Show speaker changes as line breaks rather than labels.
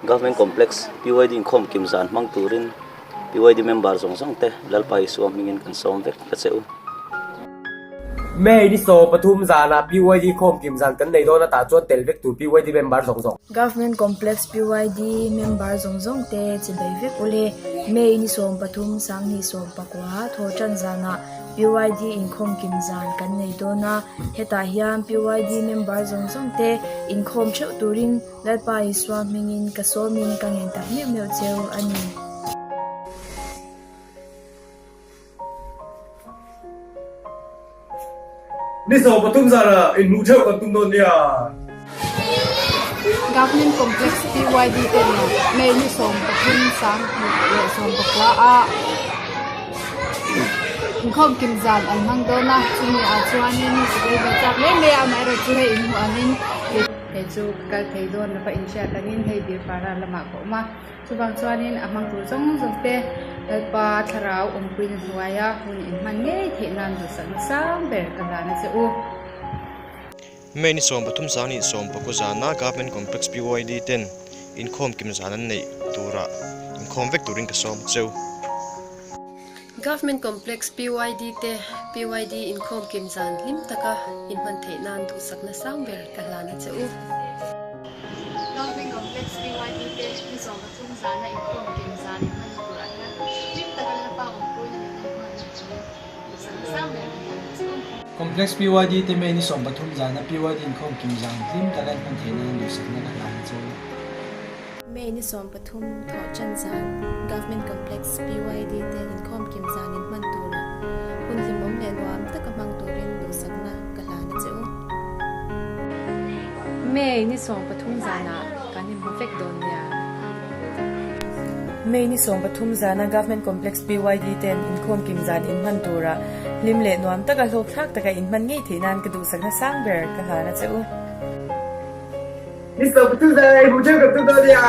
Government Complex, PYD inkhawm kim zan hmang turin PYD member zawng zawng te Lalpa Isua hmingin kan sawm vek ta che u.
May ni 13 zanah PYD khawm kim zan kan nei dawn a tah chuan tel vek tur PYD member zawng zawng.
Government Complex PYD member zawng zawng te chi bei vek ule. May ni 13 sanghnih 19 thawhtan zanah PYD inkhawm kim zan kan nei dawn a, hetah hian PYD member zawng zawng te inkhawm theuh turin Lalpa Isua hmingin ka sawmin ka ngen tak meuh meuh cheu a ni.
Ni 13 zana inhmuh theuh kan tum dawn nia.
Government Complex PYD ten May ni 13 2019 ah inkhawm kim zan an hmang dawn a, chumi ah chuanin sikul ve chak mai mai a, amaherawhchu hei inhmuh angin. Hei chu ka kal thei dawn lova inhriat angin hei Birpara lamah ka awm a, chuvang chuanin a hmang tur zawng zawng te Lalpa thlarau awmpuina hnuaia hun inhman ngei theih nan duhsakna sang ber ka hlan a che u.
May ni 13 sang nih 19 zana Government Complex PYD ten inkhawm kim zan an neih turah inkhawm vek turin ka sawm cheu.
Government Complex PYD te PYD inkhawm kim zan hlim taka inhman theih nan duhsakna sang ber ka hlan a che u.
Government Complex PYD te ni 13 zana inkhawm kim zan inhman turah hian hlim taka Lalpa awmpuina nena inhman na turin duhsakna sang ber ka hlan a che u.
Complex PYD te May ni 13 zana PYD inkhawm kim zan hlim taka inhman theih nan duhsakna ka hlan a che u.
May ni 13 thawh chan zan Government Complex PYD te inkhawm kim zan in hman tura hun hlimawm leh nuam taka hmang turin duhsakna ka hlan a che u.
May ni 13 zanah kan inhmu vek dawn nia.
May ni 13 zana Government Complex PYD ten inkhawm kim zan in hman tura hlim leh nuam taka hlawk thlak taka in hman ngei theih nan ka duhsakna sang ber ka hlan a che u.
Ni 13 zana inhmu theuh kan tum dawn nia.